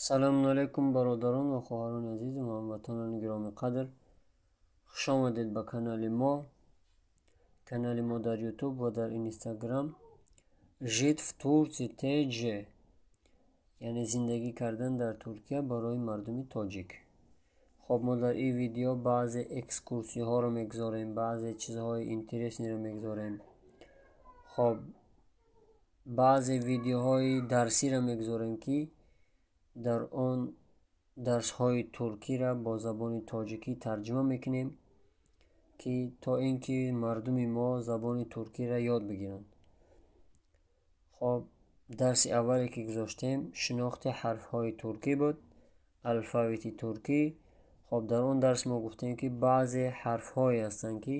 Салому алайкум, бародарон ва хоҳарони азизу ҳамватанони гиромиқадр. Хушомадед ба канали мо. Канали мо дар Ютуб ва дар Инстаграм «Жить в Турции TJ», яъне зиндагӣ кардан дар Туркия барои мардуми тоҷик. Хоб, мо дар ин видео баъзе экскурсияҳоро мегузорем, баъзе чизҳои интересный ро мегузорем. Хоб, баъзе видеоҳои дарсиро мегузорем, ки дар он дарсҳои туркиро бо забони тоҷикӣ тарҷума мекунем, ки то ин ки мардуми мо забони туркиро ёд бигиранд. Хоб, дарси аввале, ки гузоштем, шинохти ҳарфҳои туркӣ буд, алфавити туркӣ. Хоб, дар он дарс мо гуфтем, ки баъзе ҳарфҳое ҳастанд, ки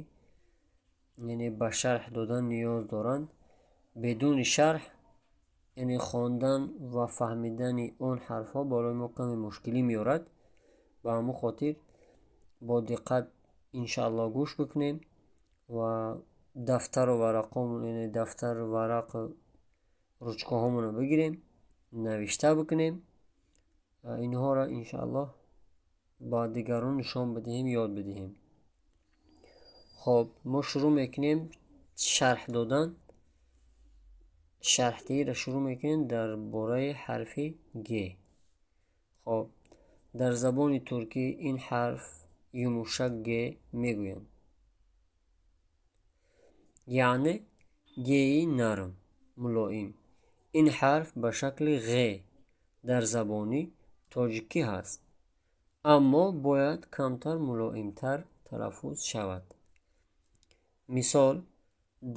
яъне ба шарҳ додан ниёз доранд. Бедуни шарҳ, яъне хондан ва фаҳмидани он ҳарфҳо барои мо каме мушкилӣ меорад. Ба ҳамон хотир бо диққат, иншааллоҳ, гӯш бикунем ва дафтару варақҳо, яъне дафтару варақу ручкаҳомонро бигирем, навишта бикунем инҳоро, иншааллоҳ, ба дигарон нишон бидиҳем, ёд бидиҳем. Хоб, мо шурӯъ мекунем шарҳ додан, шарҳдиҳиро шурӯъ мекунем дар бораи ҳарфи г. Хоб, дар забони туркӣ ин ҳарф yumuşak G мегӯянд, яъне геи нарм, мулоим. Ин ҳарф ба шакли ғ дар забони тоҷикӣ ҳаст, аммо бояд камтар мулоимтар талаффуз шавад. Мисол,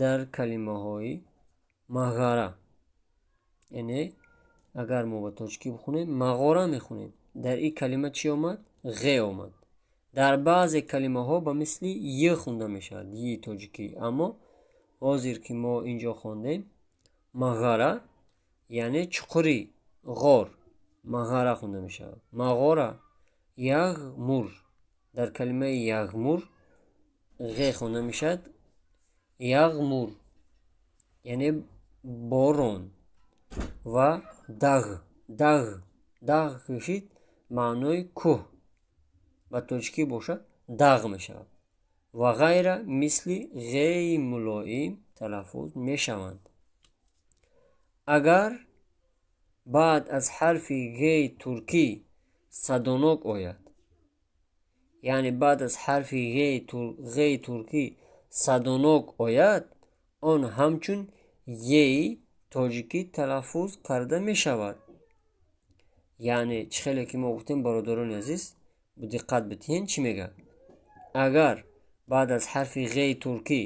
дар калимаҳои mağara, яъне агар мо ба тоҷикӣ бихонем, мағора мехонем. Дар ин калима чӣ омад? Ғ омад. Дар баъзе калимаҳо ба мисли й хонда мешавад, йи тоҷикӣ, аммо ҳозир, ки мо инҷо хондем, mağara, яъне чуқури ғор, mağara хонда мешавад, мағора. Yağmur, дар калимаи yağmur ғ хонда мешавад, yağmur, яъне борон. Ва dağ, dağ, dağ кашид, маънои кӯҳ, ба тоҷикӣ бошад, дағ мешавад ва ғайра мисли ғеи мулоим талаффуз мешаванд. Агар баъд аз ҳарфи геи туркӣ садонок ояд, яъне баъд аз ҳарфи ғеи туркӣ садонок ояд, он ҳамчун еи тоҷикӣ талаффуз карда мешавад. Яъне чӣ хеле ки мо гуфтем, бародарони азиз, диққат бидиҳем, чӣ мегӯяд. Агар баъд аз ҳарфи ғеи туркӣ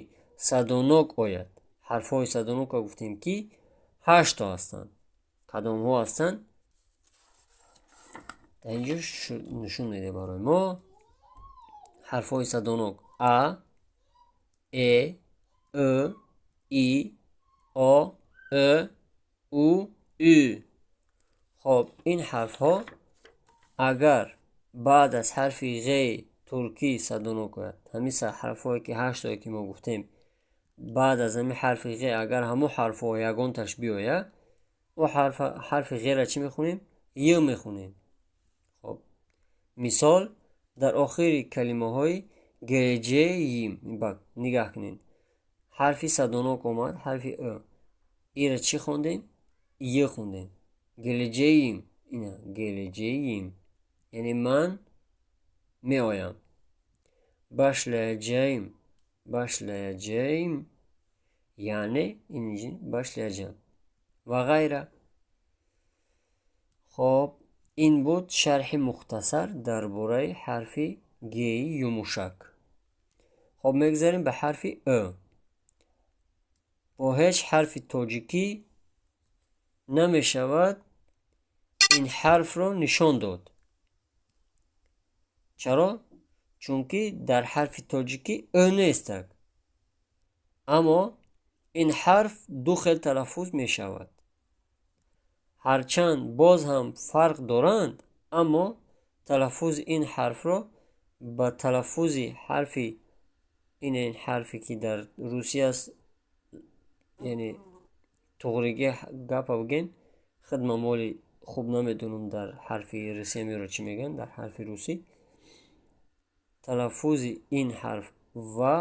садонок ояд, ҳарфҳои садонокро гуфтем, ки ҳашто ҳастанд. Кадомҳо ҳастанд? Дар инҷо нишон медиҳад барои мо ҳарфҳои садонок: а, э, ы, и, о, э, у, ü. Хоб, ин ҳарфҳо агар баъд аз ҳарфи ғеи туркӣ садонок ояд, ҳамин ҳарфҳое, ки ҳаштое, ки мо гуфтем, баъд аз ҳамин ҳарфи ғ агар ҳамон ҳарфҳо ягонташ биёяд, о ҳарфи ғера чӣ мехонем? Й мехонем. Хоб, мисол, дар охири калимаҳои geleceğim. Нигаҳ кунед, ҳарфи садонок омад, ҳарфи ы. Ира чӣ хондем? Й хондем. Geleceğim, ина geleceğim, яъне ман меоям. Başlayacağım, başlayacağım, яъне başlayacağım ва ғайра. Хоб, ин буд шарҳи мухтасар дар бораи ҳарфи геи yumuşak. Хоб, мегузарем ба ҳарфи ы. Бо ҳеҷ ҳарфи тоҷикӣ намешавад ин ҳарфро нишон дод. Чаро? Чунки дар ҳарфи тоҷикӣ ы нестак, аммо ин ҳарф ду хел талаффуз мешавад. Ҳарчанд боз ҳам фарқ доранд, аммо талаффузи ин ҳарфро ба талаффузи ҳарфи ин ҳарфе, ки дар русӣ аст, яъне туғригӣ гапа бигем, хидма моли Хуб намедонам, дар ҳарфи русиамиро чӣ мегӯянд, дар ҳарфи русӣ. Талаффузи ин ҳарф ва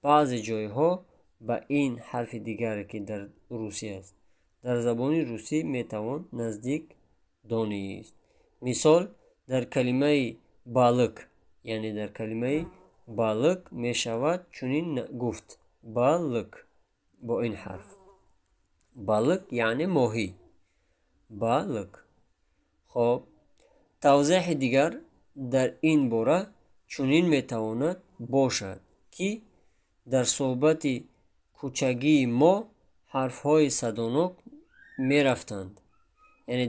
баъзе ҷойҳо ба ин ҳарфи дигаре, ки дар русӣ аст, дар забони русӣ метавон наздик донист. Мисол, дар калимаи балык, яъне дар калимаи балык мешавад чунин гуфт: балык бо ин ҳарф. Балык яъне моҳӣ, балык. Хоб, тавзеҳи дигар дар ин бора чунин метавонад бошад, ки дар суҳбати кӯчагии мо ҳарфҳои садонок мерафтанд, яъне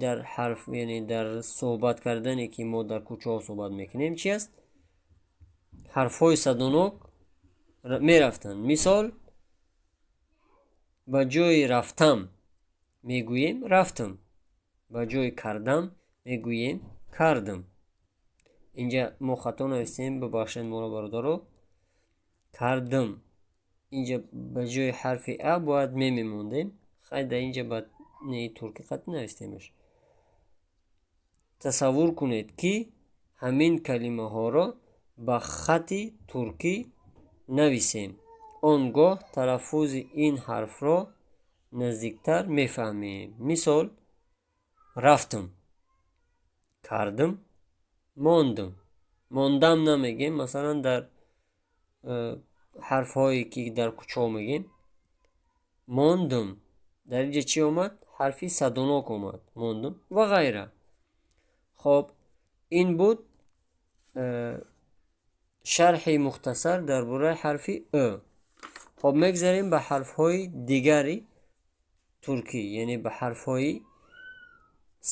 дар ҳарф, яъне дар суҳбат кардане, ки мо дар кӯчаҳо суҳбат мекунем, чи аст, ҳарфҳои садонок мерафтанд. Мисол, ба ҷои рафтам мегӯем рафтам, ба ҷои кардам мегӯем кардам. Инҷа мо хато навистем, бибахшед моро, бародаро. Кардам, инҷа ба ҷои ҳарфи а бояд ме мемондем. Хай, дар инҷа ба неи туркӣ қатъ навистемаш. Тасаввур кунед, ки ҳамин калимаҳоро ба хати туркӣ нависем, он гоҳ талаффузи ин ҳарфро наздиктар мефаҳмем. Мисол: рафтам, кардам, мондам. Мондам намегем, масалан, дар ҳарфҳое, ки дар кӯчаҳо мегем. Мондум, дар инҷа чӣ омад? Ҳарфи садонок омад, мондум ва ғайра. Хоб, ин буд шарҳи мухтасар дар бораи ҳарфи ы. Хоб, мегзарем ба ҳарфҳои дигари туркӣ, яъне ба ҳарфҳои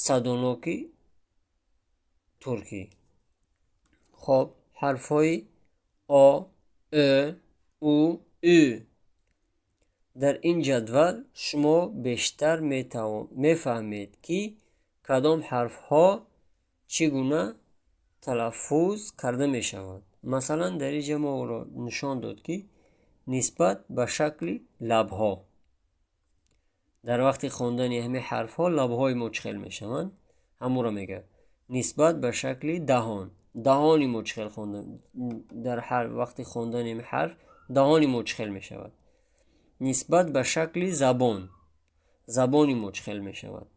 садоноки туркӣ. Хоб, ҳарфҳои о, ө, у, ü. Дар ин ҷадвал шумо бештар мефаҳмед, ки кадом ҳарфҳо чӣ гуна талаффуз карда мешаванд. Масалан, дар ин ҷа моро нишон дод, ки нисбат ба шакли лабҳо дар вақти хондани ҳамин ҳарфҳо лабҳои мо чӣ хел мешаванд, ҳамонро мегӯяд. Нисбат ба шакли даҳон, даҳони мо чӣ хел хонда, дар вақти хондани ҳамин ҳарф даҳони мо чӣ хел мешавад. Нисбат ба шакли забон, забони мо чӣ хел мешавад.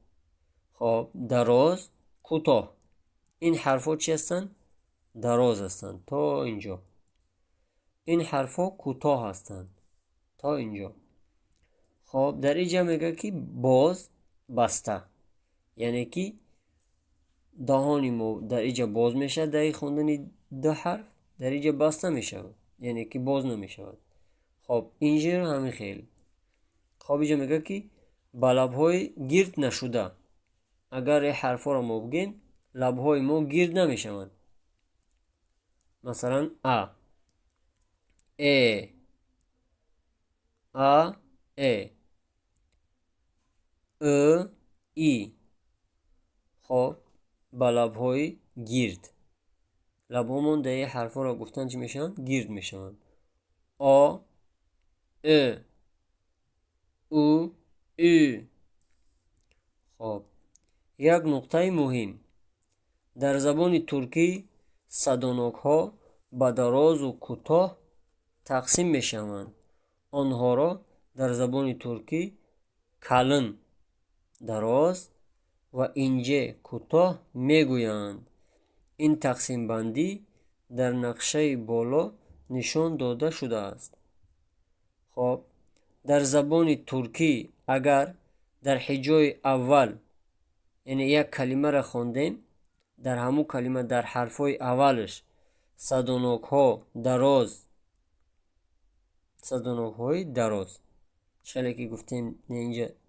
Хоб, дароз, кӯтоҳ. Ин ҳарфҳо чӣ ҳастанд? Дароз ҳастанд то инҷо. Ин ҳарфҳо кӯтоҳ ҳастанд то инҷо. Хоб, дар инҷа мегӯяд, ки боз, баста, яъне ки даҳони мо дар инҷа боз мешавад дар хондани ду ҳарф, дар инҷа баста мешавад, яъне ки боз намешавад. Хоб, инҷаро ҳамин хел. Хоб, инҷа мегӯяд, ки ба лабҳои гирд нашуда. Агар ин ҳарфҳоро мо бигӯем, лабҳои мо гирд намешаванд. Масалан, а, э, а, э, ы, и. Хоб, ба лабҳои гирд, лабҳомон дар ин ҳарфҳоро гуфтан чӣ мешаванд? Гирд мешаванд. О, ө, у, ü. Хоб, як нуқтаи муҳим: дар забони туркӣ садонокҳо ба дарозу кӯтоҳ тақсим мешаванд. Онҳоро дар забони туркӣ kalın дароз ва ince кӯтоҳ мегӯянд. Ин тақсимбандӣ дар нақшаи боло нишон дода шудааст. Хоб, дар забони туркӣ агар дар ҳиҷои аввал, яъне як калимаро хондем, дар ҳамун калима дар ҳарфҳои аввалаш садонокҳо дароз, садонокҳои дароз, хеле ки гуфтем,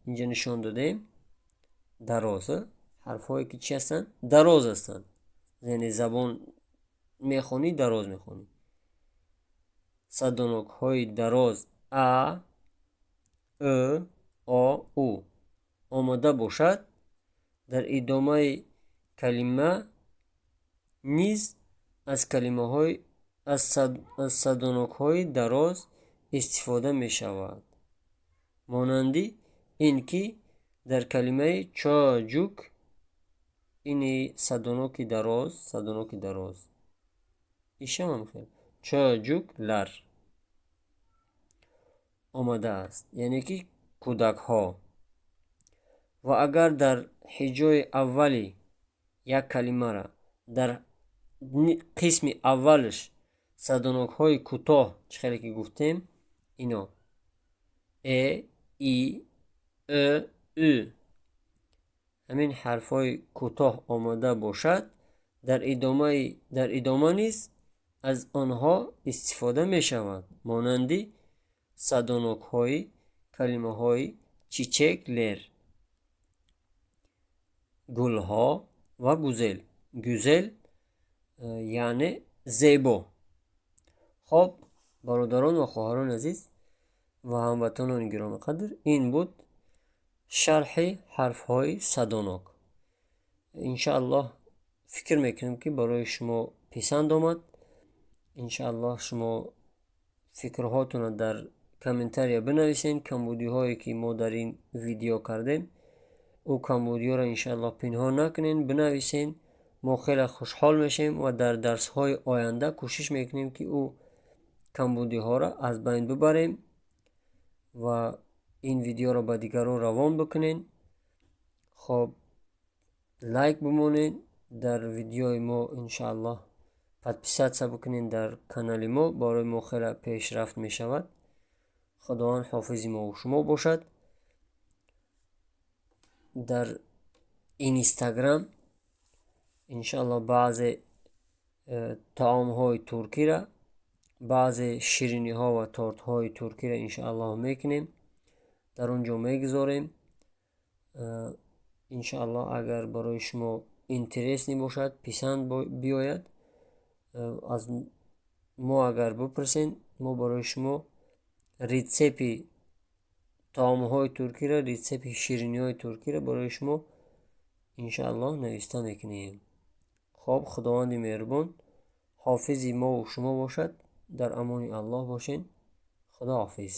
инҷа нишон додем, дароз, ҳарфҳое ки чӣ ҳастанд? Дароз ҳастанд, яъне забон мехонӣ, дароз мехонӣ. Садонокҳои дароз а, ы, о, у омода бошад, дар идомаи калима низ аз калимаҳои аз садонокҳои дароз истифода мешавад, монанди ин ки Дар калимаи чоҷук ини садоноки дароз, садоноки дароз. Ишам хел. Чоҷуклар омадааст, яъне ки кӯдакҳо. Ва агар дар ҳиҷои аввали як калимара дар қисми аввалаш садонокҳои кӯтоҳ, чӣ хеле ки гуфтем, ино э, и, ө, ӯ, ҳамин ҳарфҳои кӯтоҳ омада бошад, дар идома низ аз онҳо истифода мешавад, монанди садонокҳои калимаҳои чичеклер, гулҳо ва гузел. Гузел яъне зебо. Хоб, бародарон ва хоҳарони азиз ва ҳамватанони гиромиқадр, ин буд шарҳи ҳарфҳои садонок. Иншааллоҳ, фикр мекунем, ки барои шумо писанд омад. Иншааллоҳ, шумо фикрҳотонро дар комментария бинависед. Камбудиҳое, ки мо дар ин видео кардем, ӯ камбудиҳоро иншааллоҳ пинҳон накунед, бинависед. Мо хеле хушҳол мешавем ва дар дарсҳои оянда кӯшиш мекунем, ки ӯ камбудиҳоро аз байн бибарем ва ин видеоро ба дигарон равон бикунед. Хоб, лайк бимонед дар видеои мо, иншааллоҳ подписаться бикунед дар канали мо, барои мо хеле пешрафт мешавад. Худованд ҳофизи мову шумо бошад. Дар Инстаграм иншааллоҳ баъзе таомҳои туркира, баъзе шириниҳо ва тортҳои туркиро иншааллоҳ мекунем, дар он ҷо мегузорем. Иншааллоҳ, агар барои шумо интересный бошад, писанд биёяд, аз мо агар бипурсед, мо барои шумо рецепти таомҳои туркиро, рецепти шириниҳои туркиро барои шумо иншааллоҳ нависта мекунем. Хоб, Худованди меҳрубон ҳофизи мову шумо бошад. Дар амони Аллоҳ бошед. Худо ҳофиз.